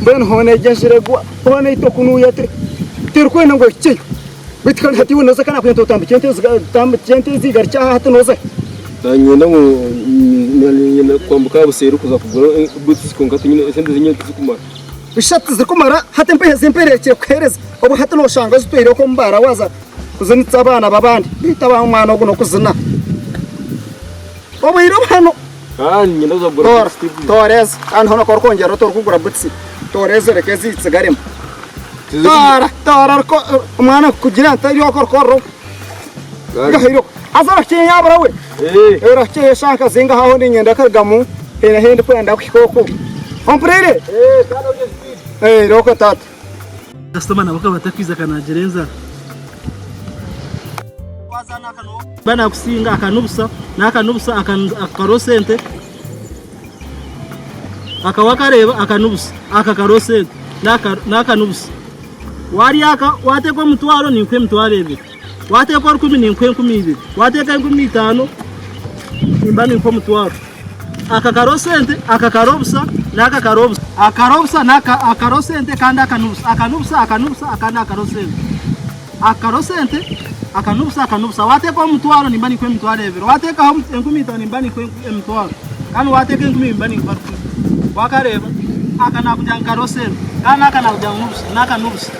Mbwenu hoona egyo enjura egwa, hoona eitwe kunuuya terikwenda ngu ehikyeyo. Beitu kandi hati iwe nooza ka nakugira nti otambukye ente otambukye ente ezigarukye aha hati nooza hi? Niinyenda ngu niinyenda kwambuka aha buseeri kuza kugura butusi kwonka tinyine esente zinyine tizikumara. Busha tizikumara hati empiiha ezi mpereekire kukuheereza obu hati nooshanga ozitwire okwo omu baara waaza kuzinitsa abaana b'abandi beitu omwana ogu n'okuzina obwire obu hanu. Kandi niinyenda kuza kugura Toora, butusi tibwine. toora ezi kandi hoona ku orikwongyera oti orikugura butsi toora ezi oreke ezi zitsigaremu. Tizikumara. Toora, toora oriko omwana kukugira nti irooko orikorora oku. Ngaha irooko. Haza orahikye yaabura we. Orahikye eshaaha nka zingaha aho niinyenda kurugamu haine ahu ndikwenda kuhika oku. Ompuriire? Irooko taata. Kasitoma nabo akaba atakwija akanaagira enjara. Mba nakusinga aka n'obusa n'aka n'obusa aka kariho sente aka wakareeba aka n'obusa aka kariho sente n'aka n'obusa. Warya aka wateeka omutwaro ninkuha emitwaro ebiri, wateeka orukumi ninkuha enkumi ibiri, wateeka enkumi itaano nimba ninkuha omutwaro. Aka kariho sente, aka kariho obusa, n'aka kariho obusa. Aka kariho obusa n'aka aka kariho sente kandi aka n'obusa, aka n'obusa, aka n'obusa, aka n'aka kariho sente. Aka kariho sente, aka n'obusa, aka n'obusa. Wateekaho omutwaro nimba ninkuha emitwaro ebiri, wateekaho enkumi itaano nimba ninkuha emitwaro, kandi wateeka enkumi ibiri nimba ninkuha rukumi. Wakareeba? Aka nakugira ngu kariho sente, kandi n'aka nakugira ngu n'obusa, n'aka n'obusa.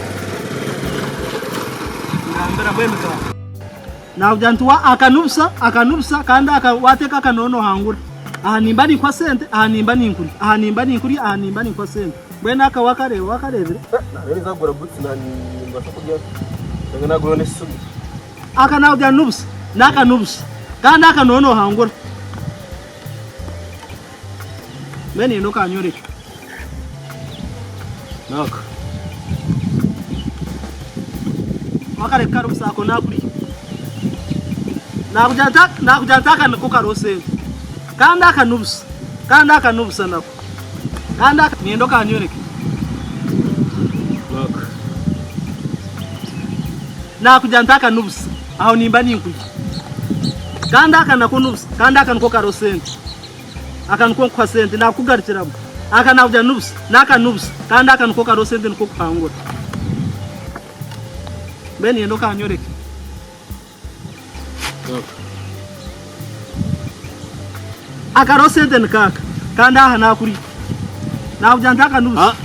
Ngambira mbwenu ka. Nakugira nti aka n'obusa, aka n'obusa, kandi aka wateeka aka nooba noohangura. Aha nimba ninkuha sente, aha nimba ninkurya, aha nimba ninkurya, aha nimba ninkuha sente. Mbwenu aka wakareeba wakareebire? Naareeba ninza kugura butusi nimbaasa kurya nanga naagura n'esimu. Aka nakugira n'obusa, n'aka n'obusa, kandi aka nooba noohangura. Mbwenu yenda okanyoreka. N'aka. Wakareka kari busa ako nakurya. Nakugira nti nakugira nti aka niko kariho sente. Kandi aka n'obusa. Kandi aka n'obusa nako. Kandi aka niinyenda okanyoreke. N'aka. Nakugira nti aka n'obusa. Aho nimba ninkurya. Kandi aka nako n'obusa. Kandi aka niko kariho sente. Aka niko nkuha sente nakugarukiramu. Aka nakugira n'obusa. N'aka n'obusa. Kandi aka niko kariho sente niko kuhangura. Mbwenu niinyenda okanyoreke. Akariho sente nikaaka kandi aha nakurya. Nakugira nti aka n'obusa.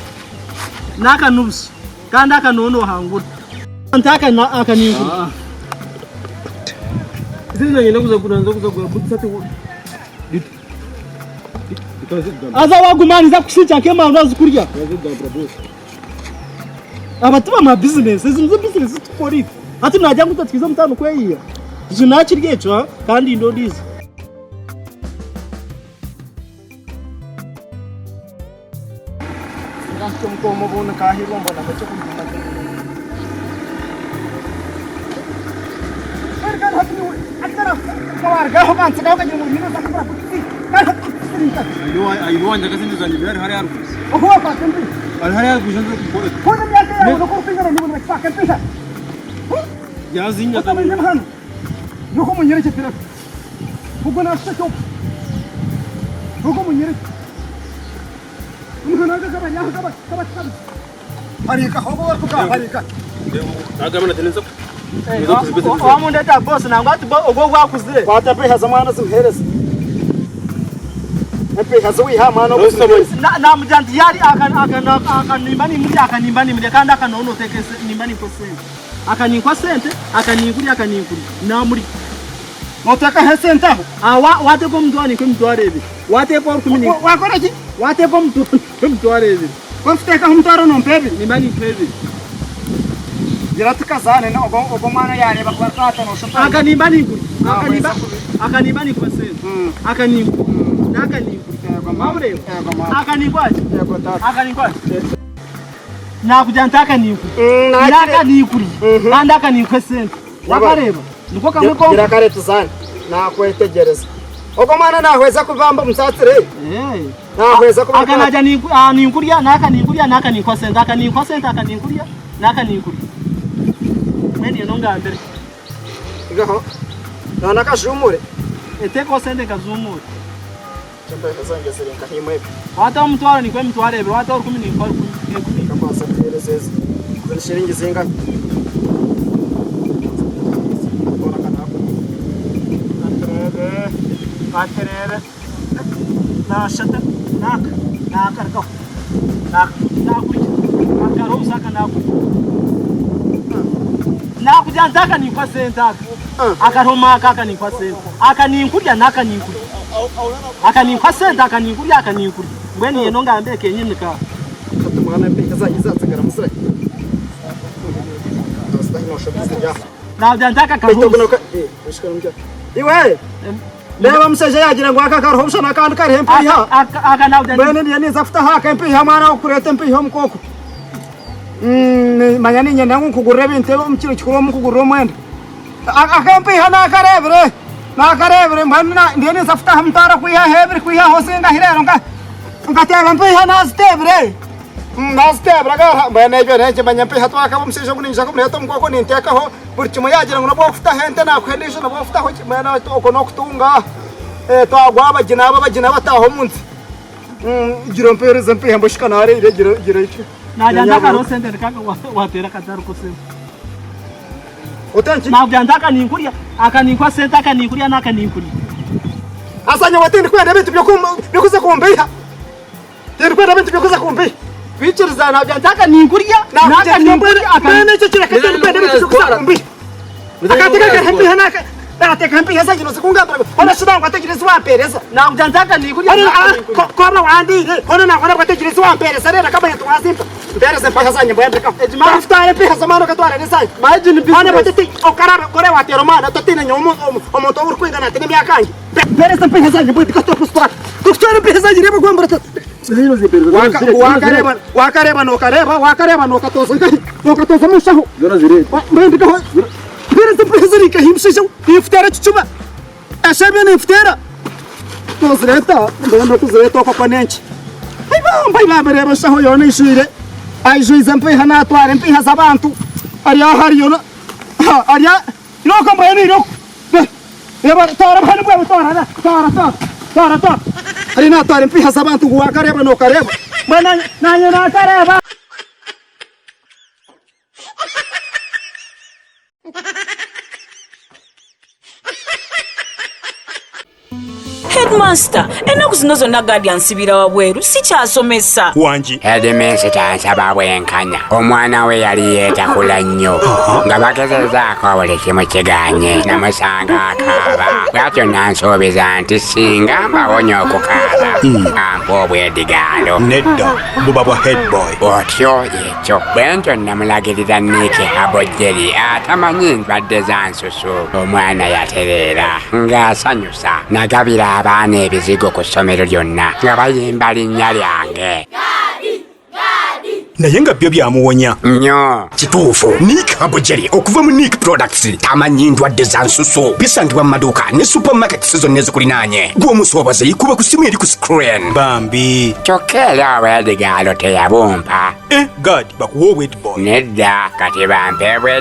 N'aka n'obusa kandi aka nooba nohangura. Nti aka aka ninkurya. Haza waguma ninza kukushinkya nk'emandwa zikurya. Aba ti bama bizinesi, ezi nizo bizinesi ezi turikukora itwe. Hati naagira ngu itwe twize omu tauni kweyiha. Ekyo naakirya ekyo kandi ndinde ondiijo. Wamundeta boss nangwa ati ogwo gwakuzire. Kwata empiiha z'omwana ozimuheereze. Empiiha zi waiha aha mwana ogwo ozimuheereze. Namugira nti yari aka nimba nimurya aka nimba nimurya kandi aka noba noteeka nimba ninkuha esente. Aka ninkuha sente aka ninkurya aka ninkurya namurya. Noteekaho esente aho? Aha wateeka omutwaro ninkuha emitwaro ebiri. Wateeka orukumi ninkuha. Wakora ki? Wateeka omutwaro ninkuha emitwaro ebiri. Ku orikuteekaho omutwaro nompa ebiri? Nimba ninkuha ebiri. Gira tukazaane ogwo omwana yaareeba ku barikukwata noosha Aka nimba ninkurya. Aka nimba aka nimba ninkuha sente. Aka ninkurya. N'aka ninkurya. Wabureeba? Aka ninkuha ki? Aka ninkuha ki? Nakugira nti aka ninkurya. N'aka ninkurya. Kandi aka ninkuha esente. Wakareeba? Niko kamwe konka. Gira kare tuzaane. Naakwetegyereza. Ogwo omwana naahweza kubamba omusaasire. Naahweza kuba Aka nagira ninkurya, n'aka ninkurya, n'aka ninkuha sente. Aka ninkuha sente, aka ninkurya, n'aka ninkurya. Mbwenu yenda ongambire. Igaho. Naanakajumure. Eteekaho sente nkazumuure. Empiiha zangye ziri nka haimwe ebi. Waataho omutwaro ninkuha emitwaro ebiri, waataho orukumi ninkuha rukumi. Kamanze nkuheereze ezi. Ezi ni shiringi zingahi? Koona aka naakurya. Katureebe, katureebe. Naashata naaka naakarugaho naaka naakurya aka kariho busa aka naakurya. Naakugira nti aka ninkuha sente aka akariho maaka aka ninkuha sente aka ninkurya n'aka ninkurya aka ninkuha sente aka ninkurya aka ninkurya mbwenu iwe nongambire kenyini ka. Hati mwana empiiha zangye zatsigaramu zirahi? Nozitahi noshobya ziri aha. Naagira nti aka Beitu kariho ogu busa. noka eh, oshikara omu kyaro. Iwe! Reeba omushaija yaagira ngu aka kariho busha n'akandi kariho empiiha. Aka aka naagira nti Mbwenu ndiyo ninza kutaho aka empiiha mwana wakureeta empiiha omuka oku. Manya niinyenda ngu nkugurire ebintu ebi omu kiro kikuru omu nkugurire omwenda. Ak'empiiha naakareebire, naakareebire mbwenu ndiyo ninza kutaho omutwaro kwihaho ebiri kwihaho zingahi reero nkateeba empiiha naaziteebire, naaziteebire agaruha mbwenu ebyo n'ekyo manya empiiha twakaba omushaija ogu niinyija kumureeta omuka oku ninteekaho buri kimwe yaagira ngu nobu okufutaho ente naakuha endiijo nobu okufutaho ki mbwenu okwo n'okutunga twagwa abagina abo abagina bataaha omu nsi. Gira ompeereze empiiha mbwenu shi ka naareire gira gira eki. Naagira nti akariho sente nikaga wateera akatare kosebo. Ota nki? Naakugira nti aka ninkurya, aka ninkuha sente aka ninkurya n'aka ninkurya. Haza nyowe tindikwenda ebintu by'okuza kumbeiha. Tindikwenda ebintu by'okuza kumbeiha. Kwikiriza naagira nti aka ninkurya, n'aka ninkurya, aka. Mbwenu ekyo kireka tindikwenda ebintu by'okuza kumbeiha. Akateka kariho empiiha n'aka naateekaho empiiha zangye noza kungambira ngu hoona shi nangwa tegyereza ezi wampeereza. Naakugira nti aka ninkurya, n'aka ninkurya. Ku oraba wandiire, hoona nangwa nabwo tegyereza ezi wampeereza reero akamanya nti wazimpa. Mpeereza empiiha zangye mbwenu ndekaho. Twakutwara empiiha z'omwana okatwara n'ezangye. Hoona bati ti okarabe kore wateera omwana otateine nyowe omuntu ou orikwingana nti n'emyaka yangye. Mpeereza empiiha zangye mbwenu ndekaho turikuzitwara. Turikutwara empiiha zangye reeba gwambura Wakareeba wakareeba nokareeba wakareeba nokatooza nkahi nokatooza omu nshaho. Mbwenu ndikaho mpeereza empiiha ziri nkahi mushaija we ninkuteera ekicuba eshebyo ninkuteera nozireeta mbwenu okuzireeta okwo kwo n'enki Ibamba ibamba reeba enshaho yoona eijwire aijwize empiiha natwara empiiha z'abantu ari aha ariyo na ari aha Irooko mbwenu irooko. Reeba toora obuhani bwawe toora toora toora toora toora. Hariyo naatwara empiiha z'abantu ngu waakareeba nookareeba. Mbwenu naanye naakareeba. Headmaster, enaku zino zonna guard ansibira wabweru sikyasomesa. Wangi. Headmaster ansaba bwenkanya. Omwana we yali yeetakula nnyo nga bagezezaako buli kimu kiganye. Namusanga akaaba bwatyo nansuubiza nti singa mbawonya okukaaba ampa obwedigaalo. Nedda, buba bwa headboy. Otyo ekyo bwentyo namulagirira Nick Herbal Jelly atamanyi ndwadde za nsusu. Omwana yatereera ng'asanyusa. Nagabira abaana ebizigo ku ssomero lyonna nga bayimba linnya lyange. Naye nga byo byamuwonya. Nnyo. Kituufu. Nick Herbal Jelly okuva mu Nick Products tamanyi ndwadde za nsusu. Bisangibwa mu maduuka ne supermarkets zonna ezikulinaanye. Gwe omusuubuzi kuba ku ssimu eri ku screen. Bambi. Kyokka era obwedigaalo teyabumpa. Eh, guard bakuwe obwedboy. Nedda, kati bampe bwe.